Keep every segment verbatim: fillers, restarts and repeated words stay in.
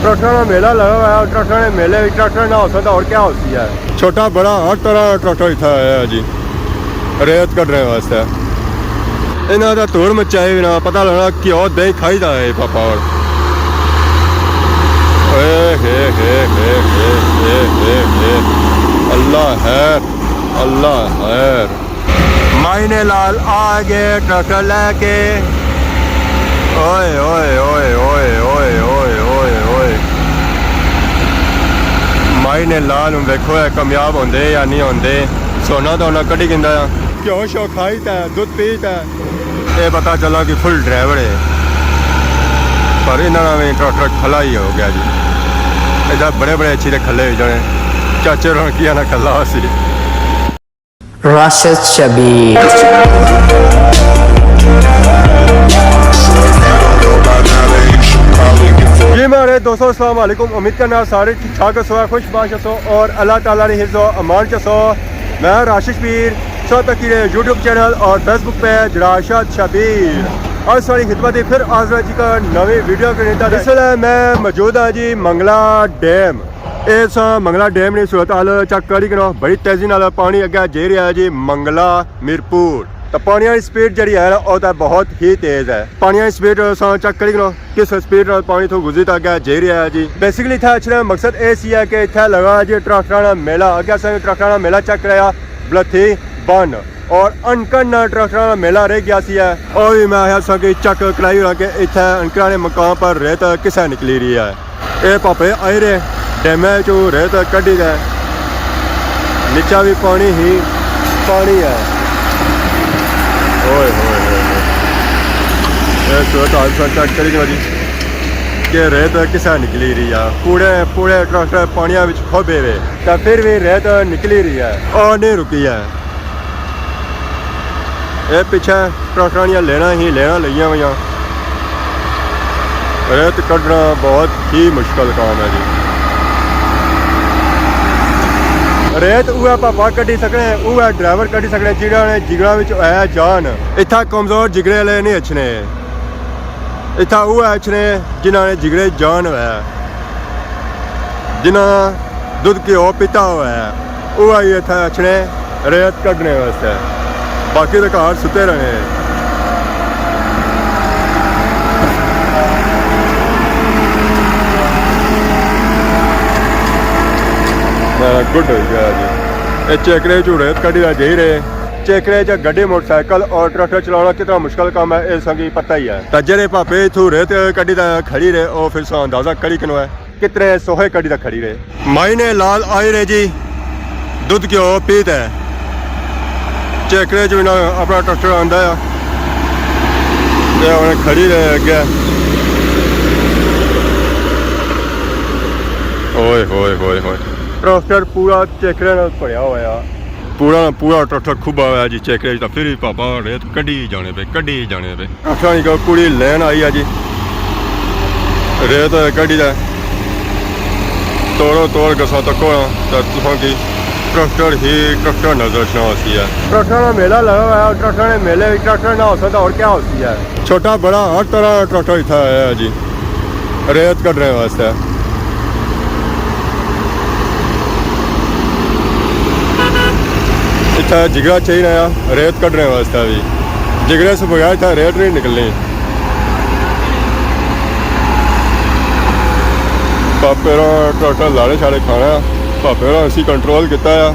ٹریکٹراں نا میلہ لگا ہوا ہے، ٹریکٹراں نے میلے وچ ٹریکٹر نہ ہوسن تاں ہور کیا ہوسی ہے۔ چھوٹا بڑا ہر طرح نا ٹریکٹر اتھا آیا ہے جی، ریت کڈنے واسطے۔ انہاں دا دھوڑ مچائی بنا، پتہ لگنا کیو دہی کھائی دا ہے پاپا اور۔ اے ہے ہے ہے ہے ہے ہے ہے۔ اللہ خیر، اللہ خیر۔ مائی نے لال آ گئے ٹریکٹر لے کے۔ اوئے، اوئے، اوئے، اوئے۔ مائی نے لال ہن ویکھو اے کامیاب ہوندے یا نہیں ہوندے۔ سونا تو انہاں کڈی گھندا آ۔ گھیو شو کھائی تے، دودھ پی تے۔ اے پتہ چلا کہ فل ڈرائیور ہے۔ پر انہاں نا وی ٹریکٹر کھلا ہی ہو گیا جی۔ ادا بڑے بڑے اچھی تے کھلے ہوئی جانے۔ چاچے رونقیاں نا کھلا ہوسی۔ راشد شبیر۔ جی مہاڑے دوستو، السلام علیکم۔ امید کرنا سارے ٹھیک ٹھاک ہسو، خوش باش ہسو اور اللہ تعالیٰ نے حفظ و امان چ ہسو۔ میں راشد شبیر، سو تکی رہے یوٹیوب چینل اور فیس بک پیج راشد شبیر۔ اج ساری خدمت پھر حاضر ہاں جی کا نویں ویڈیو کے نیتا۔ اس ویلے میں موجود ہاں جی منگلا ڈیم۔ اے تساں منگلا ڈیم نی صورتحال چیک کری کنو، بڑی تیزی نال پانی اگے جائی رہیا ہے جی منگلا میرپور۔ تے پانی نی سپیڈ جیڑی ہے نا، او تے بہت ہی تیز ہے۔ پانی نی سپیڈ تساں چیک کری کنو، کس سپیڈ نال پانی تھو گزری تے اگے جائی رہیا ہے جی۔ بیسیکلی اتھے اچھنے نا مقصد اے سی ہے کہ اتھے لگا ہے جی ٹریکٹراں نا میلہ۔ اگے اساں ٹریکٹراں نا میلہ چیک کرایا، بلتھی بن۔ اور انکر نا ٹریکٹراں نا میلہ رہ گیا سی ہے۔ او وی میں آخیا تساں کی چیک کرائی ہونا کہ اتھے انکراں نے مقام پر ریت کسے نکلی رہی ہے۔ اے پاپے آئی رہے، ڈیمے چوں ریت کڈی دے۔ نیچا وی پانی ہی پانی ہے۔ اوئے ہوئے ہوئے ہوئے۔ اے صورتحال تساں چیک کری کنو جی کہ ریت کسے نکلی رہی ہے۔ پورے، پورے ٹریکٹر پانیاں وچ کھوبے وے، تے پھر وی ریت نکلی رہی ہے۔ او نہیں رکی ہے۔ اے پچھے ٹریکٹراں نیاں لیناں ہی لیناں لگیاں ہویاں۔ ریت کڈنا بہت ہی مشکل کام ہے جی۔ ریت اوہے پاپا کڈی سکنے، اوہے ڈرائیور کڈی سکنے، جنہاں نے جگراں وچ ہے جان۔ اتھا کمزور جگرے والے نہیں اچھنے۔ اتھا اوہے اچھنے جنہاں نے جگرے جان ہویا ہے، جنہاں دودھ گھیو پیتا ہویا ہے، اوہے ہی اتھا اچھنے ریت کڈنے واسطے۔ باقی تے گھر ستے رہنے۔ میرا گڈ ہوئی گیا جی۔ اے چیکرے چوں ریت کڈی دا جائی رہے۔ چیکرے چ گڈی، موٹر سائیکل اور ٹریکٹر چلانا کتنا مشکل کام ہے، اے تساں کی پتہ ہی ہے۔ تے جیڑے پاپے اتھوں ریت کڈی تے کھڑی رہے، او پھر تساں اندازہ کری کنو ہے، کتنے سوہے کڈی تے کھڑی رہے۔ مائی نے لال آئی رہے جی، دودھ گھیو پی تے چیکرے چ انہاں اپنا ٹریکٹر آندا ہے، تے ہن کھڑی رہے اگے۔ اوئے ہوئے ہوئے ہوئے، ٹریکٹر پورا چیکرے نال بھریا ہویا۔ پورا نا پورا ٹریکٹر کھبا ہویا جی چیکرے وچ، تاں پھر وی پاپا ریت کڈی جانے پے، کڈی جانے پے۔ ٹریکٹر نی کوئی پوری لین آئی ہے جی، ریت کڈی تے توڑو توڑ گسا تکو نا، تے تساں کی ٹریکٹر ہی ٹریکٹر نظر اچھنا ہوسی ہے۔ ٹریکٹر نا میلہ لگا ہوا ہے، ٹریکٹر نے میلے وچ ٹریکٹر نہ ہوسن تاں ہور کیا ہوسی ہے۔ چھوٹا بڑا ہر طرح نا ٹریکٹر اتھا آیا ہے جی، ریت کڈنے واسطے۔ اتھا جگرا چاہیے آیا ریت کڈنے واسطے وی، جگرے سے بغیر اتھا ریت نہیں نکلنی۔ پاپے را ٹریکٹر لاڑے شاڑے کھانا، پاپے را اسی کنٹرول کیتا ہے،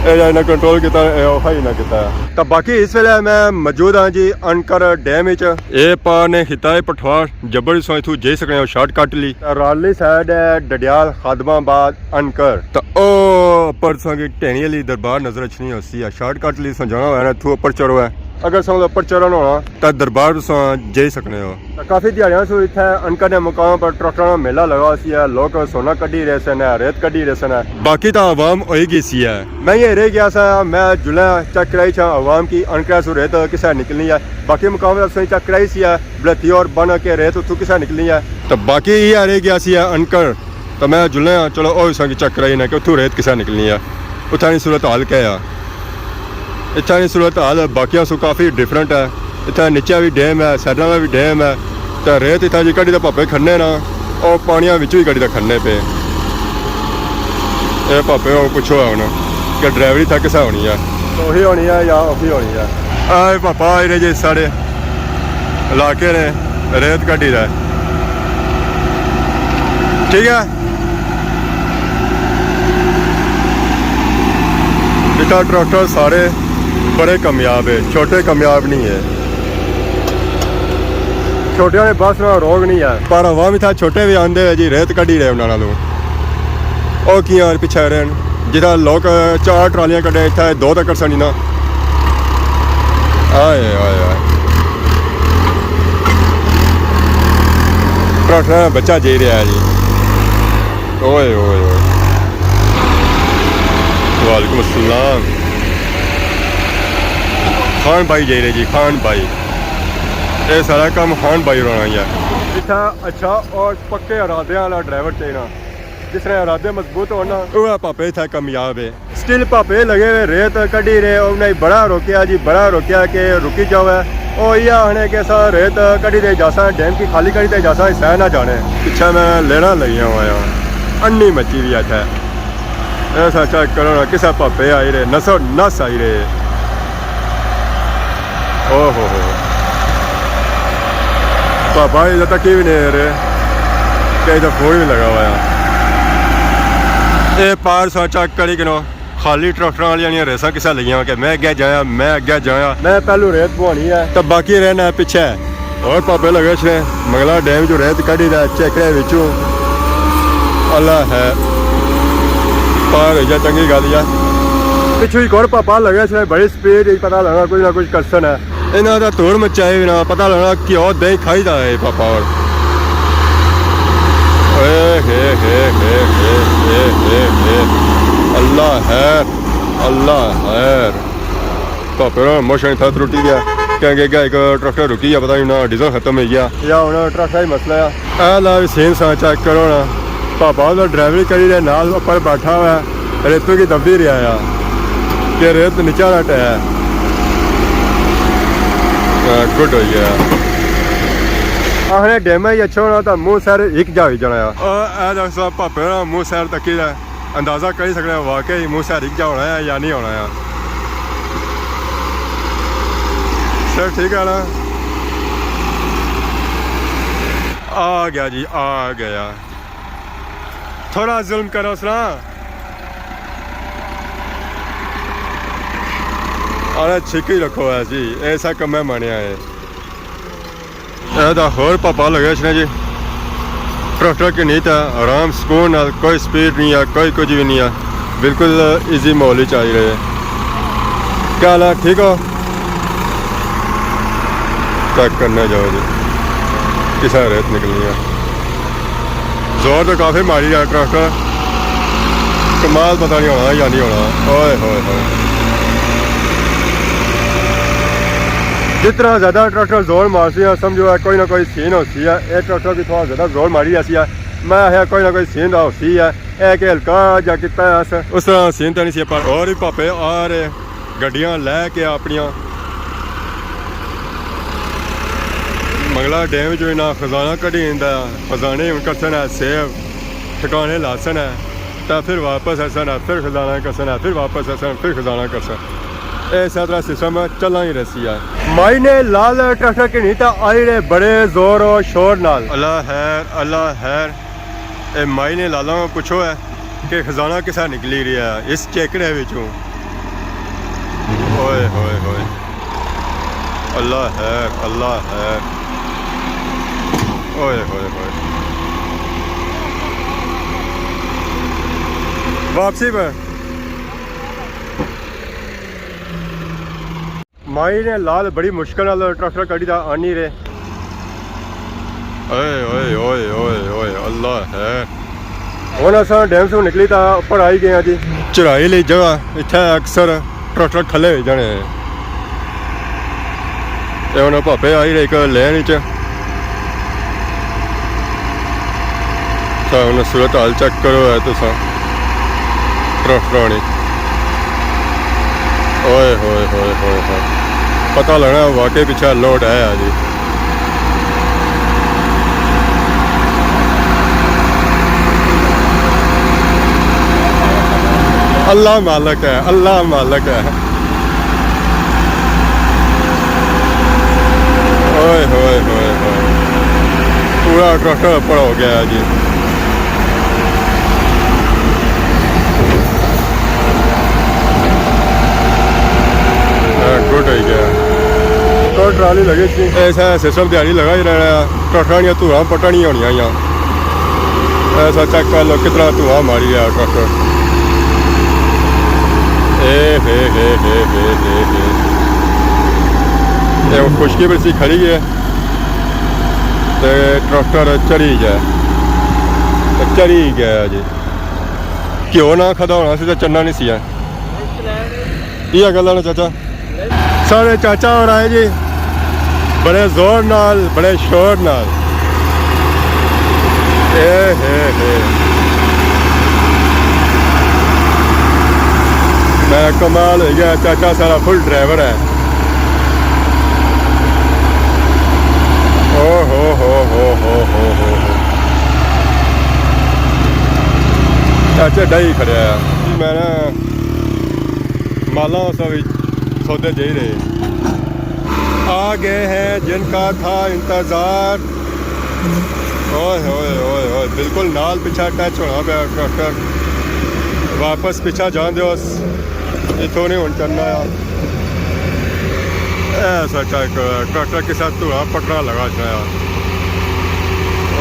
اے جا انہاں کنٹرول کیتا ہے، اے اوکھا ہی نہ کیتا ہے۔ تاں باقی اس ویلے میں موجود ہاں جی انکر ڈیم وچ۔ اے پار نے خطہ ہے پٹھوار، جبر سو اتھوں جائی سکنے ہو شارٹ کٹ لی۔ رالی سائیڈ ہے ڈڈیال، خادم آباد، انکر۔ تاں او اپر تساں کی ٹہنی آلی دربار نظر اچھنی ہوسی ہے، شارٹ کٹ لی تساں جانا ہویا نا اتھوں اپر چڑھو ہے۔ اگر تساں اپر چڑھنا ہونا تاں دربار تساں جائی سکنے ہو۔ تاں کافی دیہاڑیاں سوں اتھے انکر نے مقام پر ٹریکٹراں نا میلہ لگا ہوسی ہے، لوک سونا کڈی رہے سن، ریت کڈی رہے سن۔ باقی تاں عوام ہوئی گئی سی ہے۔ میں یہ رہ گیا سا، میں جلے چیک کرائی چھا عوام کی انکرے سوں ریت کسے نکلنی ہے۔ باقی مقام پر تساں چیک کرائی سی ہے، بلتھی اور بن کے ریت اتھوں کسے نکلنی ہے۔ تاں باقی یہ رہ گیا سی ہے انکر، تاں میں جلے ہاں، چلو او تساں کی چیک کرائی نا کہ اتھوں ریت کسے نکلنی ہے، اتھاں نی صورت حال کیا ہے۔ اتھاں نی صورت حال باقیاں سوں کافی ڈفرنٹ ہے۔ اتھاں نیچے وی ڈیم ہے، سائیڈاں وی ڈیم ہے، تے ریت اتھاں جی کڈی تے پاپے کھڑنے نا، او پانیاں وچوں ہی کڈی تے کھنے پے۔ اے پاپے او پچھو ہے ہن کہ ڈرائیوری تھا کسا ہونی ہے؟ اوہی ہونی ہے یا اوہی ہونی ہے؟ اے پاپا آئی رہے جی ساڑے علاقے نے ریت کڈی دا ہے۔ ٹھیک ہے۔ اتھا ٹریکٹر سارے بڑے کامیاب ہے، چھوٹے کامیاب نہیں ہے۔ چھوٹیاں نے بس نہ روک نہیں ہے۔ پر عوام اتھا چھوٹے بھی آندے ہوئے جی، ریت کڈی رہے انہاں نالوں۔ او کیاں پچھے رہن، جتھا لوک چار ٹرالیاں کڈے، اتھا دو تک کرسن نا۔ آئے، آئے، آئے۔ ٹریکٹر بچہ جائی رہیا ہے جی۔ اوئے، اوئے، اوئے۔ وعلیکم السلام۔ خان بھائی جائی رہے جی، خان بھائی۔ اے سارا کم خان بھائی ہوراں نی ہے۔ اتھا اچھا اور پکے ارادے والا ڈرائیور چاہینا، جس نے ارادے مضبوط ہونا، اوہ پاپے اتھا کامیاب ہے۔ سٹل پاپے لگے ہوئے ریت کڈی رہے، انہاں بڑا روکیا جی، بڑا روکیا کہ رکی جاؤ ہے۔ او یہ آخنے کہ اساں ریت کڈی تے جاساں، ڈیم کی خالی کڈی تے جاساں، حسین نہ جانے۔ پچھے میں لینا لگیاں ہویاں، انی مچی وی اتھے۔ ایسا چیک کرو نا، کسا پاپے آئی رہے، نسو نس آئی رہے۔ او ہو ہو۔ پاپا ادھر تک ہی بھی نہیں آ رہے کہ ادھر فون بھی لگا ہوا ہے۔ اے پار سا چیک کری کنو۔ خالی ٹریکٹراں والیاں نیاں ریساں کسے لگیاں کہ میں اگے جایا، میں اگے جایا۔ میں پہلو ریت بوانی ہے۔ تے باقی رہنا ہے پچھے۔ اور پاپے لگے اچھنے منگلا ڈیم چوں ریت کڈی تے چیکڑے وچوں۔ اللہ ہے۔ پار ہوئی جا چنگی گل یا۔ پچھوں ایک اور پاپا لگے اچھنے بڑی سپیڈ وچ، پتہ لگنا کچھ نہ کچھ کرسن ہے۔ انہاں دا دھوڑ مچائے بنا پتہ لگنا کہ او دیں کھائی دا ہے پاپا اور۔ اے ہے ہے ہے۔ اللہ ہے۔ اللہ خیر۔ پاپے نا موشن اتھا ترٹی گیا۔ کیونکہ اگے ایک ٹریکٹر رکی گیا، پتہ نہیں انہاں ڈیزل ختم ہوئی گیا۔ یا ہن ٹریکٹر ہی مسئلہ ہے۔ اے لا وی سین سا چیک کرو نا۔ پاپا دا ڈرائیوری کری رہے، نال اوپر بیٹھا ہوا ہے، ریتوں کی دبی رہیا ہے کہ ریت نیچا نہ ٹہے۔ اے گڈ ہوئی گیا۔ آخنے ڈیمے ہی اچھا ہونا تاں منہ سر ہک جا ہوئی جانا ہے۔ او اے دسو پاپے نا منہ سر تکی رہے۔ اندازہ کری سکنے آں واقعی موسیٰ ہک جا ہونا ہے یا نہیں ہونا ہے۔ سر ٹھیک ہے نا؟ آ گیا جی، آ گیا۔ تھوڑا زوم کرو سنا۔ ارے چھکی رکھو ہے جی، ایسا کم ہے مانیا ہے۔ اے دا ہور پاپا لگے اچھنے جی۔ ٹریکٹر کی نیت ہے، آرام سکون نال، کوئی سپیڈ نہیں ہے، کوئی کچھ بھی نہیں ہے، بالکل ایزی ماحول وچ آئی رہے۔ کیا حال ہے، ٹھیک ہو؟ چیک کرنے جاؤ جی، کسا ریت نکلنی ہے۔ زور تو کافی ماری ہے ٹریکٹر، کمال پتہ نہیں ہونا یا نہیں ہونا۔ اوئے ہوئے ہوئے۔ جتنا زیادہ ٹریکٹر زور مارسی ہے، سمجھو ہے کوئی نہ کوئی سین ہوسی ہے۔ اے ٹریکٹر بھی تھوڑا زیادہ زور ماری ایسی ہے، میں آخیا کوئی نہ کوئی سین دا ہوسی ہے۔ اے کہ ہلکا جا کیتا ہے اس، اس طرح سین تے نہیں سی، پر اور بھی پاپے آ رہے۔ گڈیاں لے کے اپنیاں منگلا ڈیم چوں انہاں خزانہ کڈی آندا ہے، خزانے ہن کرسن ہے سیو، ٹھکانے لاسن ہے، تے پھر واپس آسن ہے، پھر خزانہ کرسن ہے، پھر واپس آسن، پھر خزانہ کرسن۔ اے اسے طرح سسٹم چلاں ہی رہسی ہے۔ مائی نے لال ٹریکٹر کی نیت آئی رہے بڑے زور و شور نال۔ اللہ خیر، اللہ خیر۔ اے مائی نے لالاں پچھو ہے کہ خزانہ کسا نکلی رہیا ہے اس چیکڑے وچوں۔ اوئے ہوئے ہوئے۔ اللہ خیر، اللہ خیر۔ اوئے ہوئے ہوئے۔ واپسی پہ۔ مائی نے لال بڑی مشکل نال ٹریکٹر کڈی تے آنی رہے۔ اوئے، اوئے، اوئے، اوئے، اوئے، اللہ ہے۔ ہن اساں ڈیم سوں نکلی تے اوپر آئی گئے ہاں جی۔ چڑھائی آلی جگہ، اتھے اکثر ٹریکٹر کھلے ہوئی جانے ہیں۔ اے ہن پاپے آئی رہے ایک لین وچ۔ تاں ہن صورت حال چیک کرو ہے تساں۔ ٹرف رانی۔ اوئے ہوئے ہوئے ہوئے ہوئے۔ پتہ لگنا واقعی پچھے لوڈ ہے جی۔ اللہ مالک ہے، اللہ مالک ہے۔ اوئے ہوئے ہوئے ہوئے، پورا ٹریکٹر اوپر ہو گیا ہے جی۔ ہاں، گڈ ہوئی گیا۔ تو ٹرالی لگی سی، ایسا سسٹم دیہاڑی لگا ہی رہنا ہے۔ ٹریکٹراں نیاں دھوڑاں پٹنیاں ہونیاں آیاں۔ ایسا چیک کر لو کتنا دھواں ماری رہیا ٹریکٹر۔ اے ہے ہے ہے ہے ہے ہے۔ اے ہن خشکی بڑی سی کھڑی ہے تے ٹریکٹر چڑھی گیا، تے چڑھی گیا جی۔ گھیو نہ کھدا ہونا سی تے چڑھنا نہیں سی۔ یہ گلاں نے چاچا، ساڑے چاچا اور آئے جی، بڑے زور نال، بڑے شور نال۔ اے ہے ہے۔ میں کمال ہوئی گیا، چاچا ساڑا فل ڈرائیور ہے۔ او ہو ہو ہو ہو ہو ہو۔ چاچا ڈائی کھڑیا ہے۔ میں نا مالا اس وچ سودے جائی رہے۔ آ گئے ہیں جن کا تھا انتظار۔ اوئے ہوئے ہوئے ہوئے، بالکل نال پچھا ٹچ ہونا پیا ٹریکٹر۔ واپس پچھا جان دیو، اتھوں نہیں ہن چلنا آ۔ ایسا ٹریکٹر، ٹریکٹر کے ساتھ دھوڑا پٹنا لگا چھایا۔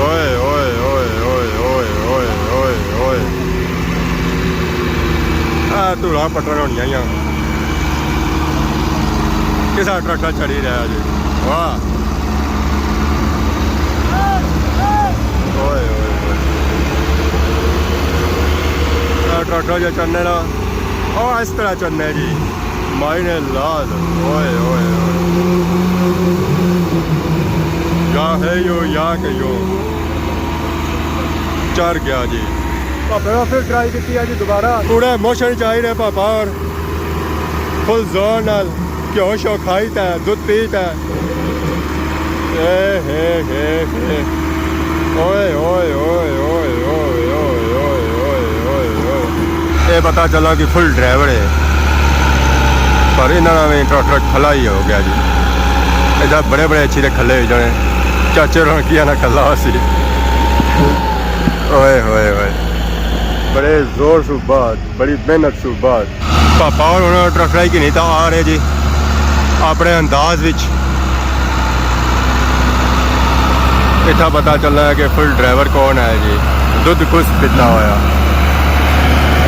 اوئے اوئے اوئے اوئے اوئے اوئے اوئے اوئے۔ آ دھوڑا پٹن ہونیاں ہیاں۔ کسا ٹریکٹر چڑھی رہیا جی۔ واہ۔ اوئے اوئے اوئے۔ اے ٹریکٹر جو چلنے نا، او اس طرح چلنے جی۔ مائی نے لال۔ اوئے اوئے اوئے۔ یا ہے یو یا کہ یو۔ چڑھ گیا جی۔ پاپا پھر ٹرائی کیتی ہے جی دوبارہ۔ پورے موشن چ آئی رہے پاپا اور فل زور نال گھیو شو کھائی تے دودھ پی تے۔ اے ہے ہے ہے۔ اوئے اوئے اوئے اوئے اوئے اوئے اوئے اوئے اوئے اوئے اوئے۔ اے پتہ چلا کہ فل ڈرائیور ہے، پر انہاں نا وی ٹریکٹر کھلا ہی ہو گیا جی۔ اے جا بڑے بڑے اچھی تے کھلے ہوئی جانے، چاچے ہوراں کیا نہ کھلا ہوسی۔ اوئے ہوئے ہوئے، بڑے زور سوں بعد، بڑی محنت سوں بعد پاپا اور انہاں ٹریکٹر ہی کہ نہیں تا آ رہے جی اپنے انداز وچ۔ اتھا پتہ چلنا ہے کہ فل ڈرائیور کون ہے جی، دودھ کس پیتا ہویا۔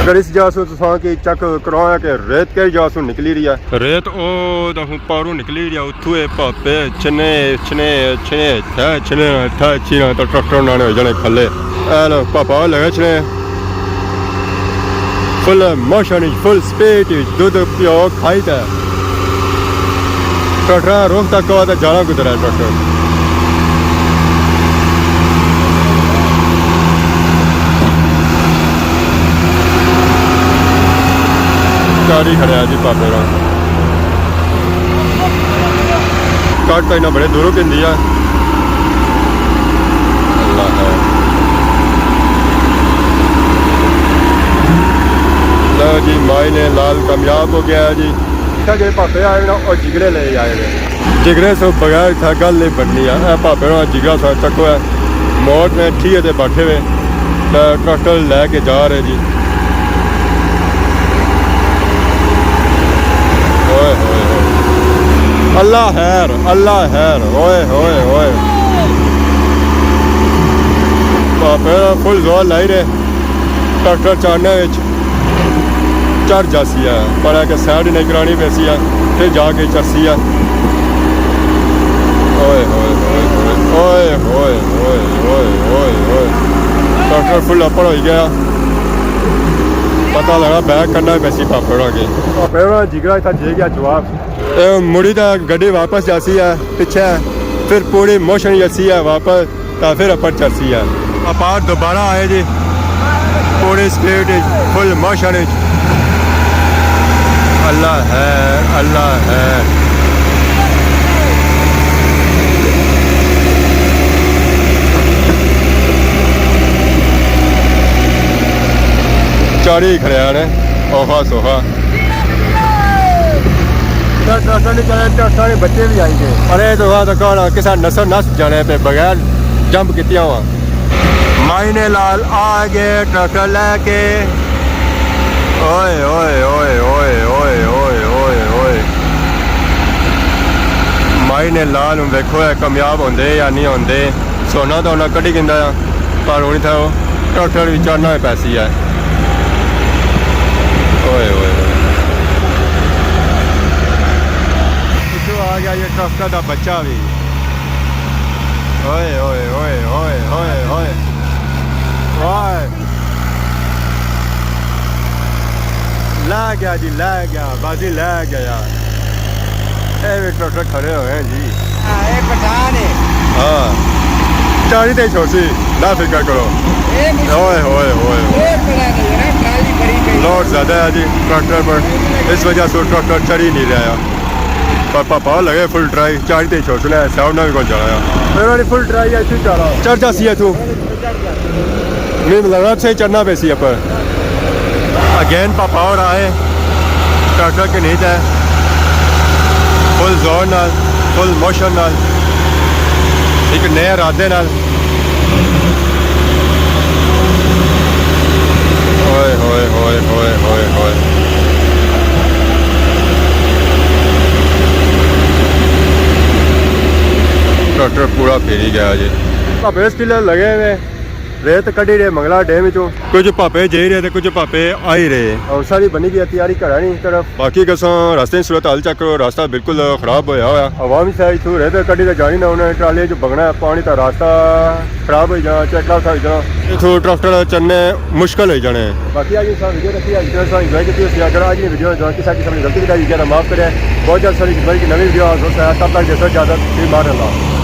اگر اس جا سوں تساں کی چیک کرایا کہ ریت کہڑی جا سوں نکلی رہی ہے۔ ریت او تاں ہوں پاروں نکلی رہی ہے، اتھوں اے پاپے چھنے، چھنے، چھنے، تھے چھنے، تھے چھنے، تو ٹریکٹر نانے ہو جانے کھلے۔ اے لو پاپا لگے چھنے۔ فل موشن اچ، فل سپیڈ اچ، دودھ پیو کھائی تے۔ ٹریکٹر رخ تک ہوا تے جانا کدھر ہے ٹریکٹر۔ چاری کھڑے آ جی پاپے را۔ کٹ تو انہاں بڑے دوروں پیندی آ۔ اللہ ہے۔ لو جی، مائی نے لال کامیاب ہو گیا ہے جی۔ اتھا جے پاپے آئے نا، او جگرے لے آئے نے۔ جگرے سو بغیر اتھا گل نہیں بننی ہے۔ اے پاپے نا جگرا سا چکو ہے۔ موت نے ٹھیے تے بیٹھے ہوئے۔ تے ٹریکٹر لے کے جا رہے جی۔ اوئے ہوئے ہوئے۔ اللہ خیر، اللہ خیر۔ اوئے ہوئے ہوئے۔ پاپے فل زور لائی رہے۔ ٹریکٹر چڑھنے وچ چڑھ جاسی ہے، پر ہے کہ سائیڈ نہیں کرانی پیسی ہے، پھر جا کے چڑھسی ہے۔ اوئے ہوئے ہوئے ہوئے، اوئے ہوئے ہوئے ہوئے ہوئے ہوئے۔ ٹریکٹر فل اپر ہوئی گیا۔ پتہ لگا بیک کرنا پیسی پاپے ہوراں کی۔ پاپے ہوراں جگرا اتھا جے گیا جواب۔ اے مڑی تے گڈی واپس جاسی ہے پچھے، پھر پوری موشن جاسی ہے واپس۔ تا پھر اپر چڑھسی ہے۔ اپار دوبارہ آئے جی، پوری سپیڈ اچ، فل موشن اچ۔ اللہ ہے، اللہ ہے۔ چاری کھڑے آنے۔ اوہا سوہا۔ ٹرسٹاں نے چلے، ٹرسٹاں نے بچے بھی آئی گئے۔ ارے تو وہاں تو کہنا کسا نسل نس جانے پہ بغیر جمپ کیتیا ہوا۔ مائی نے لال آ گئے ٹرسٹر لے کے۔ اوئے، اوئے، اوئے، اوئے، اوئے، اوئے، اوئے، اوئے۔ مائی نے لال ہوں ویکھو، اے کامیاب ہوندے یا نہیں ہوندے۔ سونا تو انہاں کڈی گھندا آ، پر ہن اتھا او ٹرسٹر وی چڑھنا ہی پیسی ہے۔ اوئے، اوئے، اوئے۔ پچھو آ گیا یہ ٹرسٹر دا بچہ بھی۔ اوئے، اوئے، اوئے، اوئے، اوئے، اوئے۔ واہ۔ لے گیا جی، لے گیا، بازی لے گیا۔ اے وی ٹرسٹر کھڑے ہوئے ہیں جی۔ ہاں، اے پٹھان ہے۔ ہاں۔ چاری تے چھوڑ سی، نہ فکر کرو۔ اے مشکل۔ اوئے ہوئے ہوئے ہوئے۔ اے بڑا نہیں ہے نا، ٹرالی بڑی پئی۔ لوڈ زیادہ ہے جی ٹرسٹر پر، اس وجہ سے ٹرسٹر چڑھ ہی نہیں رہا۔ پر پاپا لگے فل ٹرائی، چاری تے چھوڑ سنے، ساؤنڈ نہ بھی کون چڑھا۔ میرا فل ٹرائی ہے، اتھی چڑھا۔ چڑھ جا سی ہے تو۔ نہیں، مطلب، اب سے چڑھنا پہ سی اپر۔ اگین پاپا اور آئے، ٹرسٹر کے نیچے، فل زور نال، فل موشن نال، ایک نئے ارادے نال۔ اوئے ہوئے ہوئے ہوئے ہوئے ہوئے۔ ٹرسٹر پورا پھیری گیا جی۔ اب اس قلعے لگے ہوئے۔ ریت کڈی رہے منگلا ڈیم وچوں۔ کچھ پاپے جائی رہے تے کچھ پاپے آئی رہے۔ ہن ساری بنی گئی تیاری گھراں نی طرف۔ باقی کساں راستے نی صورت حال چیک کرو، راستہ بالکل خراب ہویا ہویا۔ عوام ساری اتھوں ریت کڈی تے جانی نہ، انہاں ٹرالیاں چ بگنا ہے، پانی دا راستہ خراب ہوئی جانا، چیک کر ساری جانا۔ اتھوں ٹرسٹر چڑھنے مشکل ہوئی جانے۔ باقی اج اساں ویڈیو رکھی، اج اساں انجوائے کیتی ہوسی۔ اگر اج نی ویڈیو وچ کسا قسم نی غلطی کیتی ہوئی ہے تاں معاف کرے۔ بہت جلد ساری نوی ویڈیو حاضر ہوسے، تب تک دیسو اجازت، فی امان اللہ۔